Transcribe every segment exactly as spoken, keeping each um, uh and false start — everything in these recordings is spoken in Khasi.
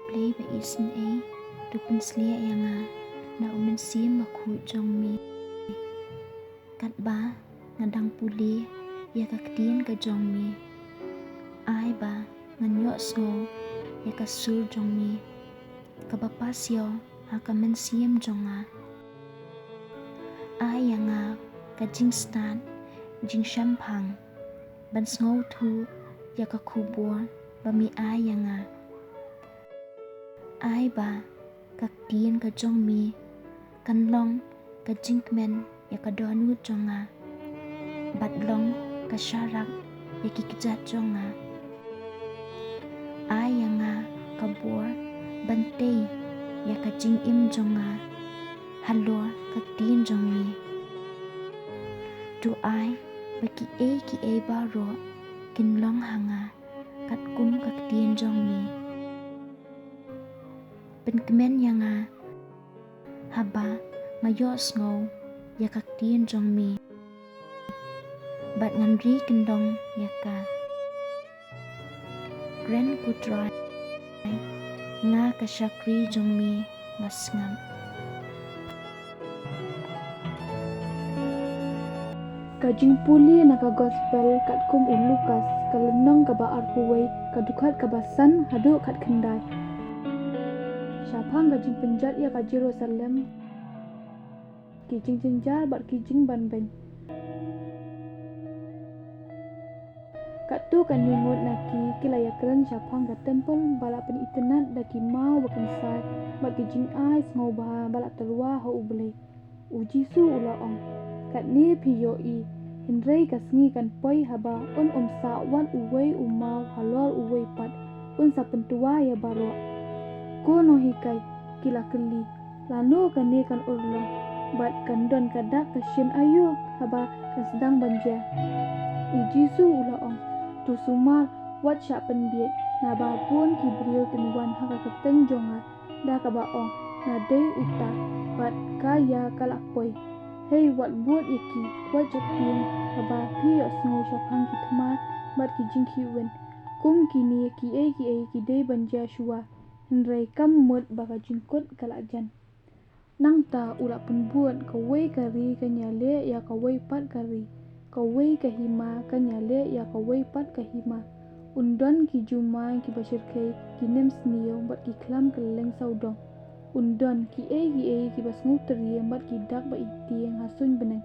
Blei ba isynei, to pynsliah ïa nga na u mynsiem bakhuid jong me. Katba nga dang pule ïa ka ktien ka jong me, ai ba ngan ïohsngew ïa ka sur jong me, kaba pasiaw ha ka mynsiem jong nga. Ai ïa nga ka jingstad jingshemphang ban sngewthuh ïa ka khubor ba me ai ïa nga. Ai ba ka ktien ka jong me kan long ka jingkmen ïa ka dohnud jong nga, bad long ka sharak ïa ki kjat jong nga. Ai ïa nga ka bor ban tei ïa ka jingim jong nga halor ka ktien jong me. To ai ba kiei kiei baroh kin long ha nga katkum ka ktien jong me. Pynkmen ïa nga haba nga ïohsngew ïa ka ktien jong me, bad ngan ri kyndong ïa ka. Kren, ko Trai, nga ka shakri jong me nga sngap. Ka jingpule na ka Gospel katkum u Lukas, ka lynnong kaba arphew wei, ka dkhot kaba san haduh khatkhyndai. Shaphang ka jingpynjot ïa ka Jerusalem, ki jingjynjar bad ki jingbanbeiñ. Katto katne ngut na ki, ki la ïakren shaphang ka templ ba la pynitynnad da ki maw ba kynsai bad ki jingai sngewbha ba la tyrwa ha U Blei. U Jisu u la ong, katne phi ïohi, hynrei ka sngi kan poi haba un ym sah wat uwei u maw halor uwei pat, un sa pyntyrwa ïa baroh. Ko nonghikai, ki la kylli, lano kane kan urlong, bad kan don ka dak ka shin aïu haba kan sdang ban jia? U Jisu u la ong, to sumar, wat shah pynbieit, naba bun ki briew kin wan ha ka kyrteng jong nga, da kaba ong, nga dei uta, bad ka ïa ka la poi. Hei, wat bud ïa ki, wat sheptieng, haba phi ïohsngew shaphang ki thma bad ki jingkhih win. Kum kine kiei kiei ki dei ban jia shuwa, hynrei kam mut ba ka jingkut ka la jan. Nangta u la pynbud, kawei ka ri kan ïaleh ïa kawei pat ka ri, kawei ka hima kan ïaleh ïa kawei pat ka hima. Un don ki jumai kiba shyrkhei, ki nemsniew bad ki khlam kylleng sawdong. Un don kiei kiei kiba sngewtriem bad ki dak ba itieng ha suiñ bneng.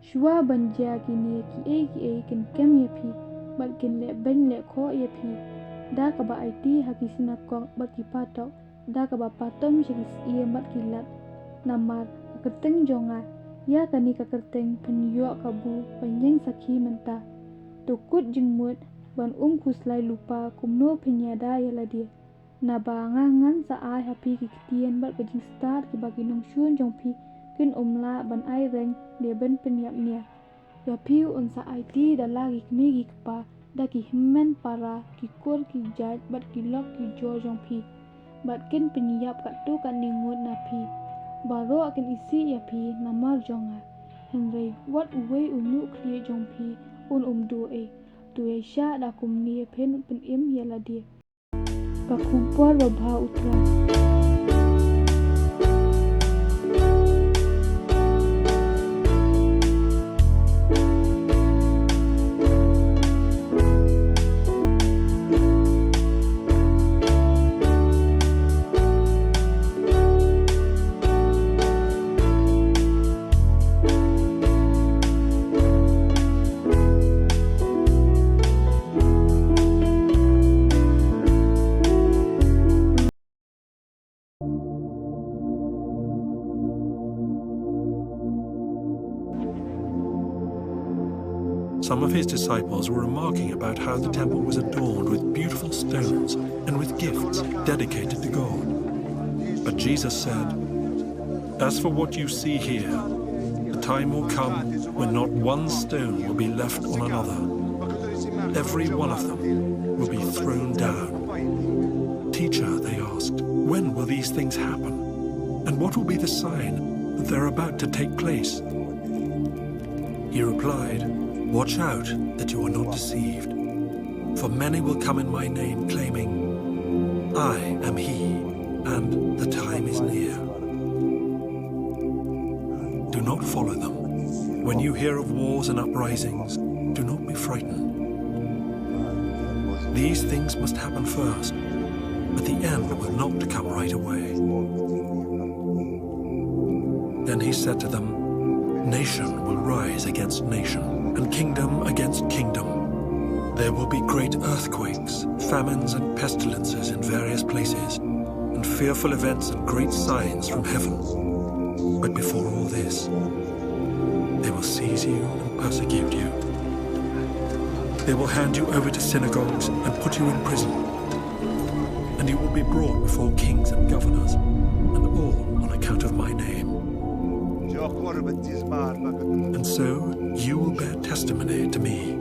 Shuwa ban jia kine kiei kiei kin kem ïa phi, bad kin leh beiñ leh khoh ïa phi, da kaba aiti ha ki synagog bad ki patok, da kaba patom sha ki syiem bad ki lad. Namar ka kyrteng jong nga, ïa kane ka kyrteng phin ïoh kabu ban ïeng sakhi mynta. To kut jingmut ban ym khuslai lypa kumno phin ïada ïa lade. Naba nga ngan sa ai ha phi ki ktien bad ka jingstad kiba ki nongshun jong phi kin ym lah ban ai reng ne ban pynïap nia. Ïa phi un sa aiti da la ki kmie ki kpa, da ki hynmen para, ki kur ki jait bad ki lok ki jor jong phi. Bad kin pynïap katto katne ngut na phi. Baroh kin isih ïa phi namar jong nga. Hynrei wat uwei u ñiuhkhlieh jong phi un ym duh ei. To ïaishah da kumne phin pynim ïa lade. Ka khubor babha U Trai. Some of his disciples were remarking about how the temple was adorned with beautiful stones and with gifts dedicated to God. But Jesus said, "As for what you see here, the time will come when not one stone will be left on another. Every one of them will be thrown down." "Teacher," they asked, "when will these things happen? And what will be the sign that they're about to take place?" He replied, "Watch out that you are not deceived. For many will come in my name, claiming, I am he, and the time is near. Do not follow them. When you hear of wars and uprisings, do not be frightened. These things must happen first, but the end will not come right away. Then he said to them, "Nation will rise against nation, and kingdom against kingdom. There will be great earthquakes, famines, and pestilences in various places, and fearful events and great signs from heaven. But before all this, they will seize you and persecute you. They will hand you over to synagogues and put you in prison. And you will be brought before kings and governors, and all on account of my name. And so you will bear testimony to me.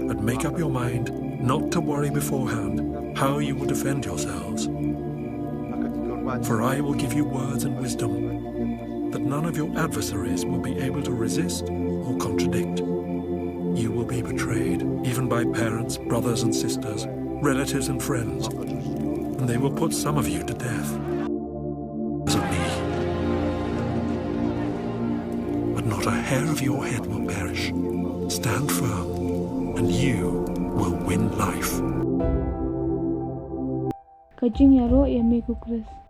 But make up your mind not to worry beforehand how you will defend yourselves. For I will give you words and wisdom that none of your adversaries will be able to resist or contradict. You will be betrayed, even by parents, brothers and sisters, relatives and friends, and they will put some of you to death because of me. But not a hair of your head will perish. Stand firm, and you will win life." Ka jingïaroh ïa me ko Khrist.